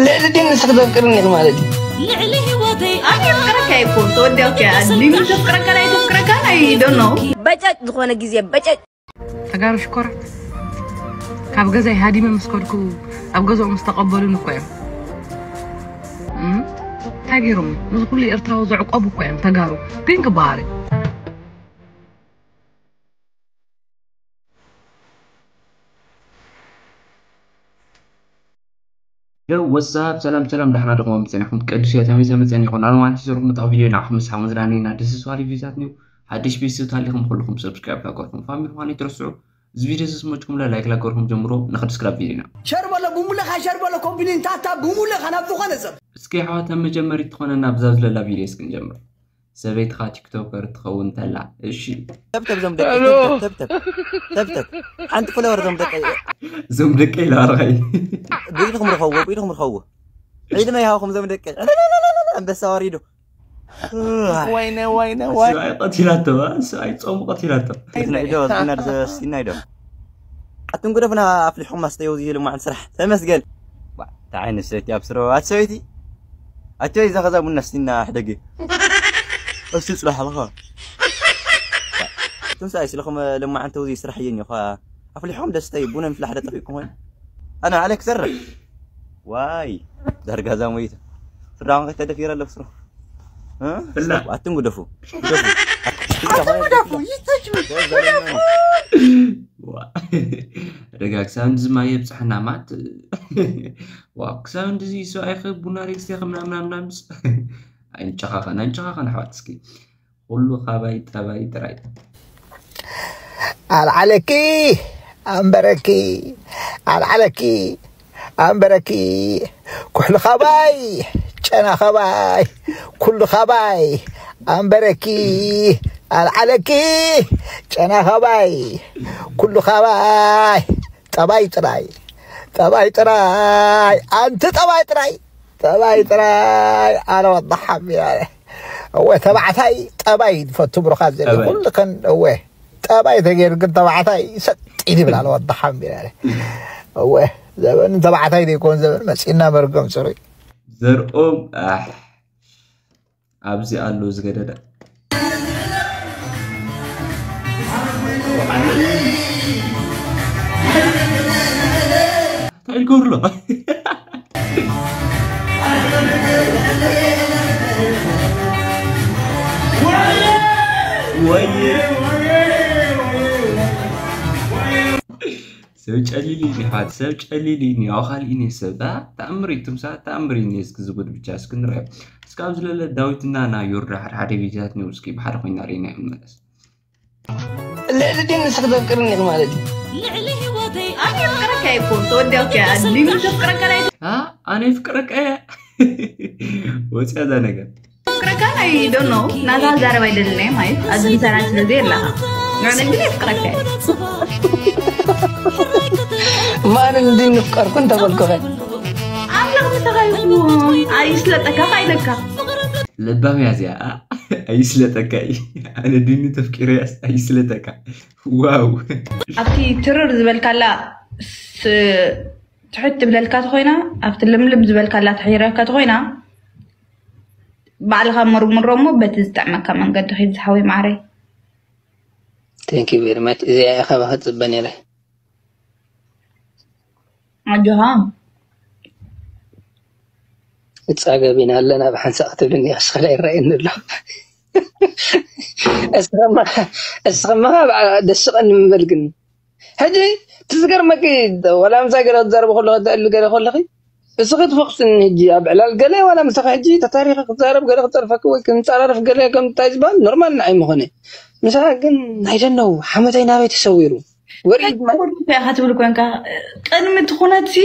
ልዕሊ ዲን ንስኺ ተፍቅርኒ ኢኺ ማለት እዩ። ኣነ የፍቅረካ እኮ ተወዲያውካ ዲን ተፍቅረካ ናይ ተፍቅረካ ናይ ዶኖ በጨጭ ዝኾነ ግዜ በጨጭ ተጋሩ ሽኮራት ካብ ገዛይ ሃዲመ ምስ ከድኩ ኣብ ገዛኦም ዝተቐበሉኒ እኮ እዮም። እም፣ እንታይ ገይሮም? ነዚ ኩሉ ኤርትራዊ ዘዕቆቡ እኮ እዮም ተጋሩ። ግን ክበሃር እዩ። Yo, what's up? ሰላም ሰላም፣ ዳሕና ድኹም ጸኒኹም? ቅዱስ እየ ተመይዘ መጸን ይኹን። ኣነ ማለት ዝረኹም ምጣው ቪድዮ ንዓኹም ምሳሕ መዝናኒ ኢና ደስ ዝዋሊ ቪዛት ኒው ሓድሽ ቤት ስታሊኹም ኩልኹም ሰብስክራይብ ዳገርኩም ፋሚሊ ምዃን ይትረስዑ። እዚ ቪድዮ ዝስመችኩም ለ ላይክ ላገርኩም ጀምሮ። ንኽድ ስክራብ ቪድዮና ሸር በሎ ብሙለኻ ሸር በሎ ኮምፕሊን ታታ ብሙለኻ ናብ ዝኾነ ሰብ እስኪ ኣሕዋት ኣብ መጀመሪት ትኾነና ብዛ ዝለላ ቪድዮ እስኪ ንጀምር። ሰበይትኻ ቲክቶከር ትኸውን ተላ እሺ። ተብተብ ዞም ደቀይ ተብተብ ተብተብ ሓንቲ ፍለወር ዞም ደቀይ ዞም ደቀይ ላረኸይ ብኢድኹም ርኸዎ ብኢድኹም ርኸዎ ዕድመ ይሃውኹም ዞም ደቀይ ኣንበሳ ወሪዱ ወይነ ወይነ ሰብኣይ ቀቲላቶ ሰብኣይ ጾሙ ቀቲላቶ ስቲናይዶ ስቲናይዶ ስቲናይዶ ስቲናይ ዶ ኣቱም ግደፉና ኣፍሊሕኹም ኣስተየው ዝይሉ ማዕን ስራሕ ተመስገን እንታይ ዓይነት ሰይቲ ኣብ ስረ ኣት ሰበይቲ ኣቲ እዛ ከዛ ቡና ስቲና ሕደጊ እሱ ጽላሕ ኣለኻ ትምሳይ ስለኹም ለማዓንተ ውዚ ስራሕ እየን እኳ ኣፍሊሖም ደስተይ ቡነ ምፍላሕ ደጠፊኩም ኮይኑ ኣነ ኣሌክ ዘርሕ ዋይ ዳርጋ ዛ ሞይተ ስራውን ከይተደፊረ ለብስሮ ኣትን ግደፉ ግደፉ ደጋ ክሳብ እንድዚ ማይ የብፅሐና ማት ዋው ክሳብ እንድዚ ሰብኣይ ከ ቡና ሬክስ ቴክ ምናምናምናምስ ኣይንጨኻኸን ኣይንጨኻኸን ኣሕዋት እስኪ ኩሉ ካባይ ጠባይ ጥራይ ኣልዓለኪ ኣንበረኪ ኣልዓለኪ ኣንበረኪ ኩሕሊ ኻባይ ጨና ኻባይ ኩሉ ኻባይ ኣንበረኪ ኣልዓለኪ ጨና ኻባይ ኩሉ ኻባይ ጠባይ ጥራይ ጠባይ ጥራይ ኣንቲ ጠባይ ጥራይ ጠባይ ጥራይ ኣነ ወዳ ሓሚራለ እወ ተባዕታይ ጠባይ ዝፈቱ ብሩኻት ዘለ ኩልኽን እወ ጠባይ ተገይሩ ግን ተባዕታይ ሰጥ ይብል ኣለ ወዳ ሓሚራለ እወ ዘበን ተባዕታይ ዘይኮን ዘበን መፂና መርገም ፅሩይ ዘርኦም ኣብዚ ኣሎ ዝገደደ እንታይ ልገብርሎ ወየ ሰብ ጨሊሉ እዩ ኣሕዋት ሰብ ጨሊሉ እዩ ኒዮ ካልእ እዩ ሰብ ተኣምር እዩ ትምሳ ተኣምር እዩ እስኪ ዝጉድ ብቻ እስኪ ንርአ እስካብ ዝለለ ዳዊትና ና ዮርዳ ሓደ ሓደ ቪድዮታት ኒው እስኪ ብሓደ ኮይና ርኢና ይመለስ ልዕሊ ዲን ንስኺ ተፍቅርኒ ኢኺ ማለት እዩ ኣነ የፍቅረካ እኮ ተወዲያውካ ዲን ተፍቅረካ ናይ ኣነ ፍቅረቀ ወፅያ እዛ ነገር ፍቅረካ ናይ ዶኖ ናታ ዛረብ ኣይደለናይ ማለት ኣብዚ ሰራ ስለዚ ኣለኻ ንዕነ ግን የፍቅረካ ማን እንዲን ንፍቀርኩ እንተበልኩኸ ኣምላኽ ምሳኻ ይኹን ኣይስለጠካ ካይደካ ለባም እያ እዚኣ ኣይስለጠካ እዩ ኣነ ድኒ ተፍቂረያስ ኣይስለጠካ ዋው ኣብቲ ትርር ዝበልካላ ትሕት ትብለልካ ተኮይና ኣብቲ ልምልም ዝበልካላ ትሕይረካ ተኮይና ባዕልኻ መርምሮ እሞ በቲ ዝጥዕመካ መንገዲ ኪድ ዝሓወይ ማዓረይ Thank you very much እዚኣ ኢኻ ባኻ ጽበ ነይረ ኣጆኻ እጻገብ ኢና ኣለና ብሓንሳእ ክትብልኒ ክስኽላ ይረኣየኒ ኣሎ እስኸማ እስኸማ ደስቐኒ ምበል ግን ሕጂ ትዝገርመኪ ወላ ምሳይ ገለ ክትዛረቡ ከለኹ ተእሊ ገለ ከለኺ እስኺ ትፈቕስኒ ሕጂ ኣብ ዕላል ገለ ዋላ ምሳኺ ሕጂ ተታሪኺ ክትዛረብ ገለ ክፀርፈኪ ወይ ክንፀራረፍ ገለ ከም እንታይ ዝበሃል ኖርማል ንዓይ ምኾነ ምሳኻ ግን ናይ ደነው ሓመተይ ናበይ ተሰዊሩ ወርኢት ኢኻ ትብል ኮንካ ቅድሚ እቲ ኩነት ሲ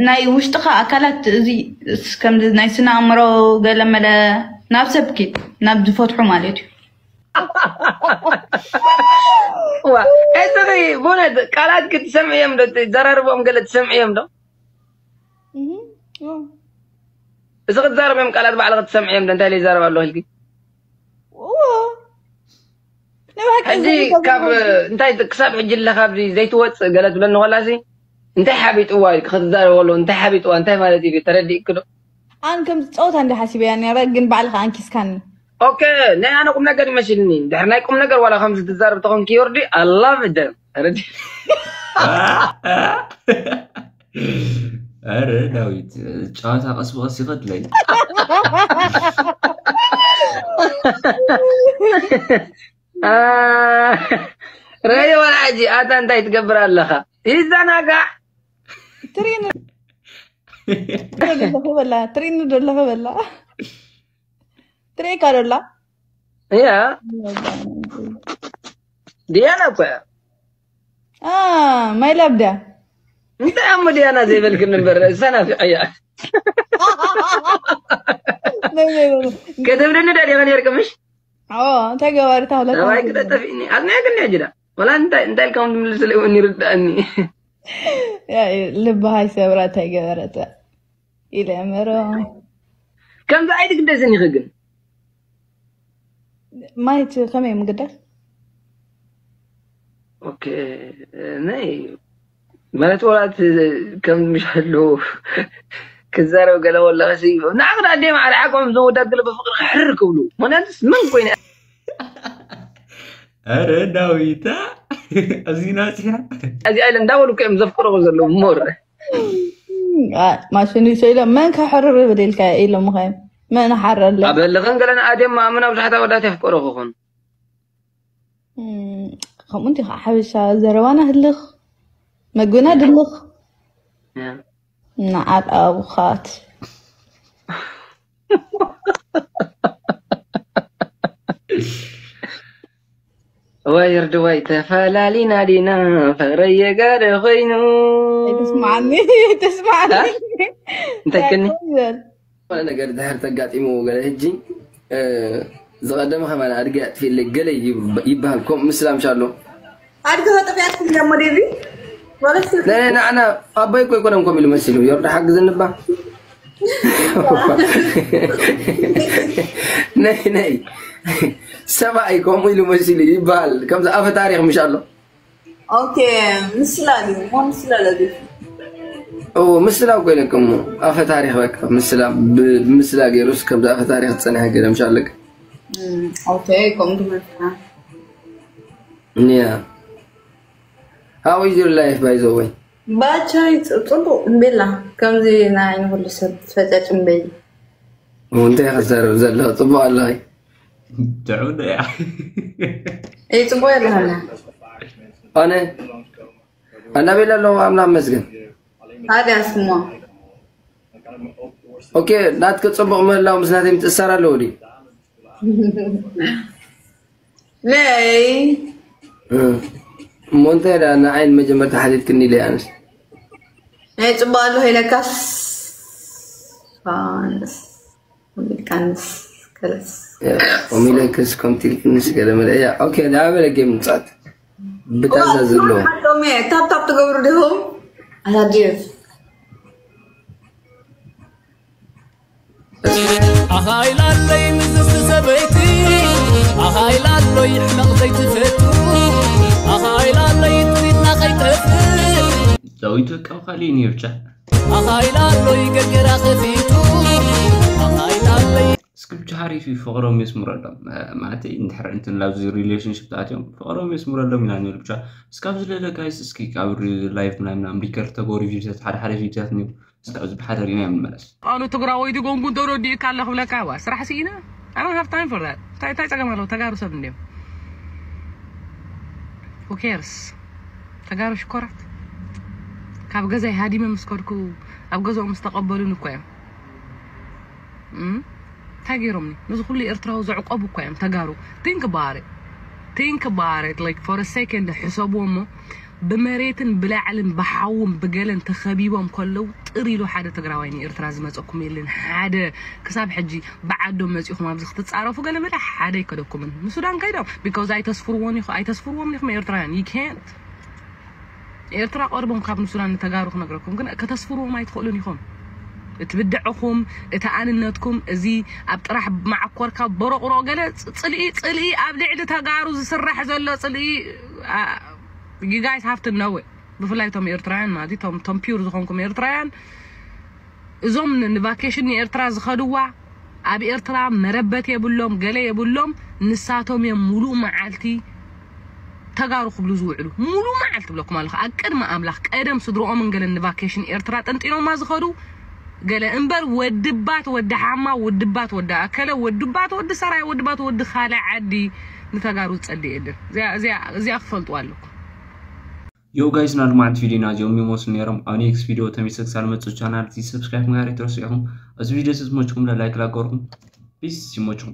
ናይ ውሽጥኻ ኣካላት እዚ ከምዚ ናይ ስነ ኣእምሮ ገለመለ ናብ ሰብ ኪድ ናብ ዝፈትሑ ማለት እዩ እስኺ ብእውነት ቃላት ክትሰምዕዮም ዶ ዘራርቦም ገለ ትሰምዕዮም ዶ እዚ ክትዛረብዮም ቃላት ባዕልኺ ትሰምዕዮም ዶ እንታይ ይዛረብ ኣለኹ ኢልኪ ሕጂ ካብ እንታይ ክሳብ ሕጂ ኣለኻ ኣብዚ ዘይትወፅእ ገለ ትብለኒ ከላሲ እንታይ ሓቢጥዋ ኢልኪ ክትዛረብ ከሎ እንታይ ሓቢጥዋ እንታይ ማለት እዩ? ተረዲእኪ ዶ? ኣን ከም ጸወታ እንደ ሓሲበያ ነረ ግን ባዕልኻ ኣንኪስካኒ። ኦኬ፣ ናይ ኣነ ቁም ነገር ይመስልኒ። ድሕር ናይ ቁም ነገር ዋላ ከምዚ ትዛረብ ተኾንኪ ዮርዲ፣ I love it። ተረዲ ኣረ ዳዊት፣ ጨዋታ ቀስ ብቐስ ይኸድለይ። ረይ ዋላ ሕጂ ኣታ እንታይ ትገብር ኣለኻ? ይዘናጋዕ። ትሪኒ ደለኹ በላ፣ ትሪኒ ደለኹ በላ። ትሪካ ደላ። እያ ዲያና እኮ እያ። አ ማይ ላብ ድያ። እንታይ ኣሞ ዲያና ዘይበልክን እምበር እሳ ናፊቐያ። ከተብለኒ ዳ ዲኻ ነርኪ ምሽ? ኦ እንታይ ገባሪ ታውላ። ሰብኣይ ክተጠፊእኒ ኣዝናያ ግን ሕጂ ዳ ወላ እንታይ እንታይ ኢልካ ምትምልስለይ እውን ይርዳእኒ። ልብሃ ይሰብራ እንታይ ገበረተ ኢለ መሮ። ከምዚ ኣይትግደስን ኢኺ ግን ማየት ከመይ ምግዳል? ኦኬ ናይ ማለት ወላት ከም ምሻሉ ክዛረብ ገለ ወላሲ ንዓኽ ዳ ኣዴ ማዕረ ዓቆም እዞም ወዳት ገለ ብፍቅሪ ክሕርር ክብሉ። ምክንያቱስ መን ኮይነ ኣረ ዳዊታ ኣዚና ጽያ እዚ ኣይለ እንዳበሉ እኮ እዮም ዘፍቅርዎ ዘለዉ ሞር ማሽን ይሰ ኢሎም መን ከሕርር ይብል ኢልካ ኢሎም ኸ መን ሓረለ ኣብ ህልኽን ገለን ኣዴም ማእምና ብዙሓት ኣወዳት የፍቅሩ ክኾኑ ከምኡ እንዲ ከዓ ሓበሻ ዘረባና ህልኽ መግብና ድልኽ ንዓል ኣቡኻት ወይ ርድዋይ ተፈላሊና ዲና ፍቕረየ ጋደ ኮይኑ ኣይተስማዓኒ ኣይተስማዓኒ እንታይ ከኒ ይበል ዝኾነ ነገር ድሕር ተጋጢምዎ ገለ ሕጂ ዝቐደመ ከማን ኣድጊ ኣጥፊእለይ ገለ ይብ- ይበሃል ከምኡ ምስላ ምሻሎ ኣድጊ ከጠፊኣትኩም እያ ሞዴሊ ማለት ናይ ንዓና ኣቦይ እኮ ኣይኮነን ከምኡ ኢሉ መሲሉ ዮርዳ ሓግዝኒ እባ ነይ ነይ ሰብኣይ ከምኡ ኢሉ መሲሉ ይበሃል ከምዚ ኣፈ ታሪክ ምሽ ኣሎ ኦኬ ምስላ ድዩ ሞ ምስላ ለዲ እዎ ምስላ እኮ ኢለክሞ ኣፈ ታሪክ በቃ ምስላ ብ- ብምስላ ገይሩስ ከምዚ ኣፈ ታሪክ ዝፀንሐ ገለ ምሽ ኣለክ ኦኬ ከምኡ ትመስላ ኒያ How is your life by the way? ባቻይ ጽቡቅ ቤላ ከምዚ ናይ ንኩሉ ሰብ ፈጫጭ እምበይ እንታይ ክዛረብ ዘለኹ ጽቡቅ ኣለኺ ጥዑም እያ እይ ጽቡቅ ኣለሃና ኣነ ኣናቤላ ኣለኹ ኣምላኽ መስገን ታዲያ ስሞ ኦኬ ናትከ ጽቡቅ ምህላው ምስ ናተይ ምትእሳር ኣለዎ ድዩ ነይ እሞ እንታይ ዳ ንዓይ ንመጀመርታ ሓቲትክኒ ኢለ ኣነስ ናይ ጽቡቅ ኣለኹ ኢለካስ ፋንስ ኢልካንስ ከለስ ኦሚለክስ ከምቲ ኢልክንስ ገለ መለ እያ ኦኬ ዳ በለ ጌም ምጻት ብታዛ ዘለዎ ታፕታፕ ትገብሩ ዲኹም ኣታዲፍ ኣኻይላለይ ምዝዝቲ ሰበይቲ ኣኻይላለይ ሕመቕ ዘይትፈቱ ኣኻይላለይ ጥሪትና ከይጠፍእ ዳዊት በቃ ካልእ እዩ ብቻ ኣኻይላለይ ገርገራ ከፊቱ ኣኻይላለይ እስኪ ብቻ ሓሪፍ እዩ ፍቅሮም የስምረሎም ማለት እንድሕር እንትን ላብዚ ሪሌሽንሽፕ ተኣትዮም ፍቅሮም የስምረሎም ኢና ንብል ብቻ እስካብ ዝለለ ጋይስ እስኪ ካብ ላይፍ ምናምን ሪከርድ ተገብሩ ቪዲዮታት ሓደ ሓደ ቪዲዮታት እኒው እስካብ እዚ ብሓደ ሪና ንመለስ ኣነ ትግራወይቲ ጎንጉን ተረዲእካ ኣለ ክብለካ ዋ ስራሕ ስኢነ ኣና ሃፍ ታይም ፈር እንታይ እንታይ ፀገም ኣለዎ ተጋሩ ሰብ እንዲም who cares ተጋሩ ሽኮራት ካብ ገዛይ ሃዲመ ምስ ከድኩ ኣብ ገዛኦም ምስ ተቐበሉን እኮ እዮም እንታይ ገይሮምኒ ነዚ ኩሉ ኤርትራዊ ዘዕቆቡ እኮ እዮም ተጋሩ think about it think about it like for a second ሕሰብዎ እሞ ብመሬትን ብላዕልን ብሓውን ብገለን ተኸቢቦም ከለዉ ጥር ኢሉ ሓደ ትግራዋይ ንኤርትራ ዝመፀኩም የለን ሓደ ክሳብ ሕጂ ብዓዶም መፂኹም ኣብዚ ክትፃረፉ ገለ መለ ሓደ ኣይከደኩምን ንሱዳን ከይዶም because ኣይተስፍርዎን ኣይተስፍርዎም ኢኹም ኤርትራውያን you can't ኤርትራ ቀርቦም ካብ ንሱዳን ንተጋሩ ክነግረኩም ግን ከተስፍርዎም ኣይትኽእሉን ኢኹም እቲ ብድዕኹም እቲ ኣንነትኩም እዚ ኣብ ጥራሕ መዓኮርካ በሮቕሮ ገለ ጽልኢ ጽልኢ ኣብ ልዕሊ ተጋሩ ዝስራሕ ዘሎ ጽልኢ you guys have to know it ብፍላይ እቶም ኤርትራውያን ማለት እዩ፣ እቶም ቶም ፒውር ዝኾንኩም ኤርትራውያን፣ እዞም ን- ንቫኬሽን ንኤርትራ ዝኸድዋ፣ ኣብ ኤርትራ መረበት የብሎም፣ ገለ የብሎም። ንሳቶም እዮም ሙሉእ መዓልቲ ተጋሩ ክብሉ ዝውዕሉ። ሙሉእ መዓልቲ ብለኩም ኣለኹ፣ ኣብ ቅድሚ ኣምላኽ። ቀደም ስድሮኦምን ገለን ንቫኬሽን ኤርትራ ጠንጢኖማ ዝኸዱ ገለ እምበር፣ ወድባት ወዲ ሓማ፣ ወድባት ወዲ ኣከለ፣ ወድባት ወዲ ሰራይ፣ ወድባት ወዲ ካልእ ዓዲ ንተጋሩ ዝጸልእ የለን። እዚኣ- እዚኣ- እዚኣ ክፈልጥዋ ኣለኩም። ዮ ጋይስ፣ ና ልማዕንቲ ቪዲዮና እዚኦም ይመስሉ ነይሮም። ኣብ ኔክስት ቪዲዮ ተመልሰ ክሳብ መፅእ ቻናል እዚ ሰብስክራይብ ምግባር ኣይትረስዑ ኢኹም። እዚ ቪዲዮ እዚ ዝመችኩም ላይክ ላገርኩም። ፒስ፣ ይመችኩም።